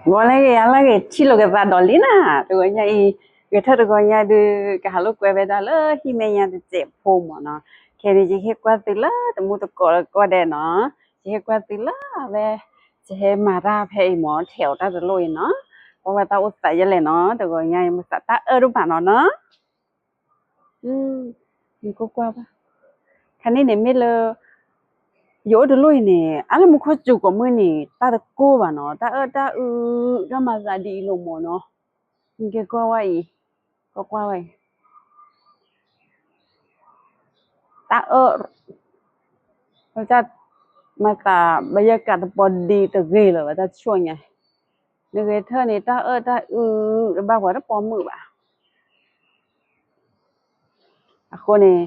ဂီၤလၢဂ့ၤ ဟါလၢဂ့ၤ ထံၣ်လိာ်ကသးဒီးလံနၤ, တဂီၤညါအံၤ ဂဲၤထၢၣ်တဂီၤညါဒုး ကဟးလိာ်ကွဲဝဲဒၣ်လၢဟံၣ်မဲာ်ညါတစဲးဖိမ့ၢ်နီၤ, ခဲန့ၣ် ယဟ့ၣ်ကွၢ်သုလၢတမူတကိးလၢကိးဒဲးနီၤ, ယဟ့ၣ်ကွၢ်သုလၢအဝဲ ယဟဲမၤတၢ်ဖဲအံၤမ့ၢ် ထဲးအီၤတၢ်တလိၣ်အံၤနီၤ, ကွၢ်ဝဲတၢ်အိၣ်သးယဲလဲၣ်နီၤ, တဂီၤညါအံၤ မ့ၢ်သးတၢ်အၢတဘၣ်နီၤနီၤ ကွၢ်ကွၢ်ဘၣ်, ခါန့ၣ်န့ၣ်မ့ၢ်လၢ ယအိၣ်တလိၣ်အံၤန့ၣ် အါလၢမူခိၣ်စူၤကိးမုၢ်န့ၣ် တၢ်တကိၢ်ဘၣ်နီၤ, တၢ်အၢတၢ်အု တၢ်မၤသးဒ်အံၤလီၤမ့ၢ်နီၤ, နက့ၤကွၢ်ဝဲအံၤ, ကွၢ်ကွၢ်ဝဲအံၤ, တၢ်အၢ မၤသး ဘၣ်ယဲကးတပီၤဒံးတဂ့ၤလၢၤဘၣ် တၢ်ဆိၣ်ညါ, နဂဲၤထၢၣ်န့ၣ် တၢ်အၢတၢ်အု တဘၣ်ပှၤတပီၤမုာ်ဘၣ် အဃိန့ၣ်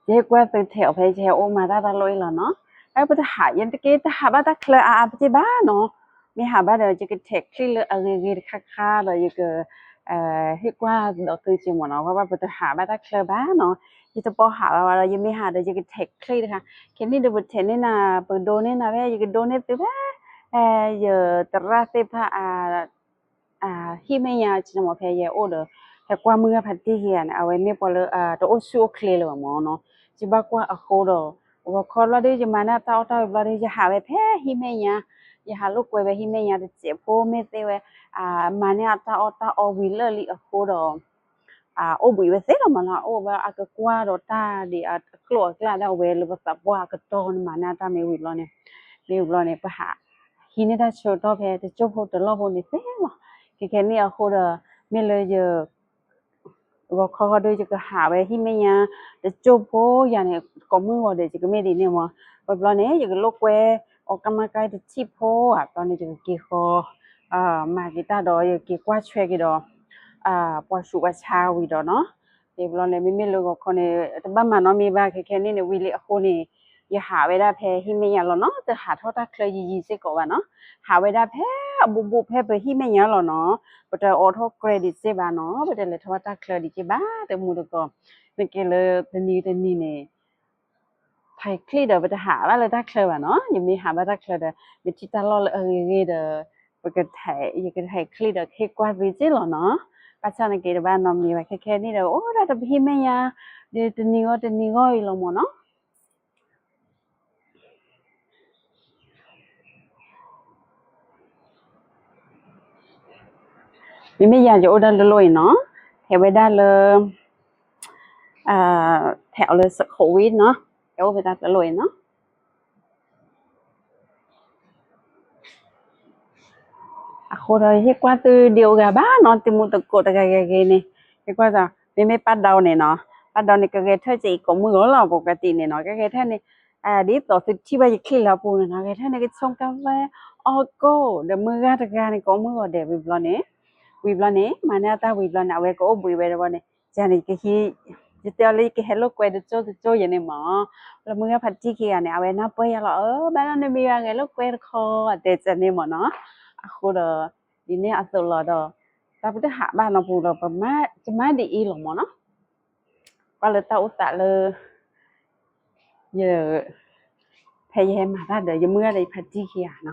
ယဟ့ၣ်ကွၢ်သုထဲးအီၤဖဲ ယဟဲအိၣ်မၤတၢ်တၢ်လိၣ်အံၤလီၤနီၤ, အပတဟး ယတက့ၤတဟးဘၣ်တၢ်ချၢအါအါပက့ၢ်ဘၣ်နီၤ, မ့ၢ်ဟးဘၣ်ဒီး ယကထဲးချံလၢအဂ့ၤဂ့ၤတခါခါဒီး ယက ဟ့ၣ်ကွၢ်ဒီးသုက့ၢ်မ့ၢ်နီၤ, ဘၣ်ဘၣ်ပတဟးဘၣ်တၢ်ချၢဘၣ်နီၤ, ယတပီၤဟးဘၣ်ဘၣ်ဒီး ယမ့ၢ်ဟးဒီး ယကထဲးချံတခါ, ခဲန့ၣ်ဒီးပထဲးန့ၢ်နၤ ပကဒိန့ၢ်နၤဖဲ ယကဒိန့ၢ်သုဖဲ ယသရၣ်သ့ၣ်တဖၣ် ဟံၣ်မဲာ်ညါ ကမ့ၢ်ဖဲယဲအိၣ်ဒီး ဟဲကွၢ်မုၢ်ဂၢ်ဖးတံၢ်ခံဂၤန့ၣ် အဝဲမ့ၢ်ပှၤလၢ တအိၣ်ဆူၣ်အိၣ်ချ့လၢၤဘၣ်မ့ၢ်နီၤ, ယဘၣ်ကွၢ်အဃိဒီး ဂီၤခီဘျီဒီး ယမၤန့ၢ်တၢ်အီၣ်တၢ်အီဘျီဒီး ယဟးဝဲဖဲဟံၣ်မဲာ်ညါ, ယဟးလိာ်ကွဲဝဲဟံၣ်မဲာ်ညါတစဲးဖိမ့ၢ်သ့ဝဲ မၤန့ၢ်အတၢ်အီၣ်တၢ်အီဝံၤလၢာ်လံအဃိဒီး အိၣ်ဘှံးဝဲသ့လီၤမ့ၢ်နီၤ, အိၣ်ဝဲအကကွၢ်ဒီးတၢ်ဒ်အကျိၣ်အကျၢ်ဒၣ်ဝဲ လၢပသးပှၢ်အကတီၢ်န့ၣ် မၤန့ၢ်တၢ်မ့ၢ်ဝံၤဘျီန့ၣ်, မ့ၢ်ဝံၤဘျီန့ၣ် ပဟး ဟံးန့ၢ်တၢ်ဆၢကတီၢ်ဖဲတစိၢ်ဖိတလီၢ်ဖိန့ၣ်သ့လီၤ, ခဲခဲန့ၣ်အဃိဒီး မ့ၢ်လၢယ ဂီၤခီဂီၤဒီး ယကဟးဝဲဟံၣ်မဲာ်ညါ တစိၢ်ဖိယၤန့ၣ် ကိးမုၢ်ဂီၤဒဲး ယကမ့ၢ်ဒ်န့ၣ်မ့ၢ်, ဘျီဘျီန့ၣ် ယကလိာ်ကွဲ အီၣ်ကမၣ်ကါတထံၣ်ဖိဧါ, ဘျီန့ၣ် ယကက့ၤဃီ မၤက့ၤတၢ်ဒီး ယက့ၤကွၢ်ဆွဲက့ၤဒီး ပှၤဆူးပှၤဆါဝံၤဒီးနီၤ, ဘျီန့ၣ် မ့မ့ၢ်လၢဂီၤခီန့ၣ် တဘၣ်မၤနီတမံၤဘၣ် ခဲခဲန့ၣ်န့ၣ် ဝံၤလံအဃိန့ၣ် ယဟးဝဲဒၣ်ဖဲဟံၣ်မဲာ်ညါလီၤနီၤ, တဟးထီၣ်တၢ်ချၢယံာ်ယံာ်စ့ၢ်ကီးဘၣ်နီၤ, ဟးဝဲဒၣ်ဖဲအဘူးဘူးဖဲပဟံၣ်မဲာ်ညါလီၤနီၤ, ပတအိးထီၣ်ကျဲဒံးစ့ၢ်ဘၣ်နီၤ, ပတလဲၤထီၣ်တၢ်ချၢဒံးစ့ၢ်ဘၣ် တမူတကိး, နက့ၤလၢတနံၤတနံၤန့ၣ် ထဲးချံဒီး ပတဟးဘၣ်လၢတၢ်ချၢဘၣ်နီၤ, ယမ့ၢ်ဟးဘၣ်တၢ်ချၢဒီး မ့ၢ်ထံၣ်တၢ်လီၢ်လၢအဂ့ၤဂ့ၤဒီး ပက ယကထဲးချံဒီး ကဟ့ၣ်ကွၢ်သုက့ၢ်လီၤနီၤ, ဘၣ်ဆၣ်နက့ၤတဘၣ်နီတမံၤဘၣ် ခဲခဲန့ၣ်ဒီး အိၣ်ဒၣ်တပဟံၣ်မဲာ်ညါ ဒ်တနံၤဂီၢ်တနံၤဂီၢ်အံၤလီၤမ့ၢ်နီၤ မ့မ့ၢ်ယၤယအိၣ်ဒၣ်တလိၣ်အံၤနီၤ, ထဲးဝဲဒၣ်လၢ ထဲးအီၤလၢစခိးဝံၤနီၤ, ယအိၣ်ဖဲတၢ်တလိၣ်အံၤနီၤ, အဃိဒီးဟ့ၣ်ကွၢ်သုဒံးအိၣ်ဂၤဘၣ်နီၤ, သုမူသကိးတဂၤဂ့ၤဂ့ၤန့ၣ်, ဟ့ၣ်ကွၢ်သး မ့မ့ၢ်ပၢ်ဒီန့ၣ်နီၤ, ပၢ်ဒီန့ၣ် ကဂဲၤထၢၣ်က့ၤအံၤကိးမုၢ်ဂီၤလီၤ, ပကတံၢ်န့ၣ်နီၤ, ကဂဲၤထၢၣ်န့ၣ် ဒ်သိးသုထံၣ်ဘၣ်ယချံၣ်လၢအပူၤန့ၣ်နီၤ, ဂဲၤထၢၣ်န့ၣ် ကဆိကါဝဲ အီၣ်ကိၣ် ဒီးမုၢ်ဂၢ်တဂၤန့ၣ် ကိးမုၢ်ဂီၤဒဲးဝံၤဘျီန့ၣ်, ဝံၤဘျီန့ၣ် မၤန့ၢ်အတၢ်ဝံၤဘျီန့ၣ် အဝဲကအိၣ်ဘှံးဝဲတဘျီန့ၣ်, ယၤန့ၣ် ယတဲအီၤလၢယကဟဲလိာ်ကွဲတစိၢ်တစိၢ်ယဲန့ၣ်မ့ၢ်, လၢမုၢ်ဂၢ်ဖးတံၢ်ခံဂၤန့ၣ် အဝဲနၢ်ပၢၢ်ယၤလီၤ, အၢ ဘၣ်လီၤနမ့ၢ်ဂၤဂဲၤလိာ်ကွဲတခီ တဲကန့ၣ်မ့ၢ်နီၤ, အဃိဒီး ဒ်န့ၣ်အသိးလီၤဒီး တၢ်ပတဟးဘၣ်နီၤပူၤဒီး ပမၤ ယမၤဒ်အံၤလီၤမ့ၢ်နီၤ, ကွၢ်လၢတၢ်အိၣ်သးလၢ ယ ဖဲယဟဲမၤတၢ်ဒီး ယမုၢ်ဂၢ်ဒီးယဖါတံၢ်ခံဂၤနီ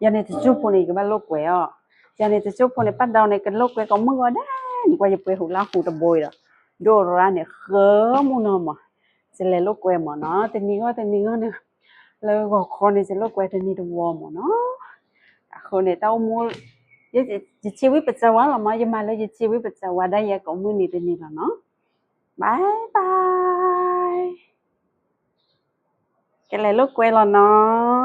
ၤ, ယၤန့ၣ်တစိၢ်ဖိန့ၣ် ယကဘၣ်လိာ်ကွဲအီၤ, ယၤန့ၣ်တစိၢ်ဖိန့ၣ် ပၢ်ဒီန့ၣ် ကလိာ်ကွဲကိးမုၢ်ဂီၤဒဲးန့ၣ် ကွၢ်ယပှဲၤဟူးလၢဟူးတဘိအံၤဒီး ဒိၣ်ရါန့ၣ် ဃၢမူနီၤမး, ယလဲၤလိာ်ကွဲမ့ၢ်နီၤ, တနံၤဂီၢ်တနံၤဂီၢ်န့ၣ် လၢဂီၤခီန့ၣ် ယလိာ်ကွဲတနံၤတဝီမ့ၢ်နီၤ, အဃိန့ၣ် တၢ်အိၣ်မူ ယဆံးဝံပစၢၤဝါလီၤမး, ယမၤလၢယဆံးဝံပစၢၤဝါဒၣ်ယဲကိးမုၢ်နံၤတနံၤလီၤနီၤ, bye bye ကလဲၤလိာ်ကွဲလီၤနီၤ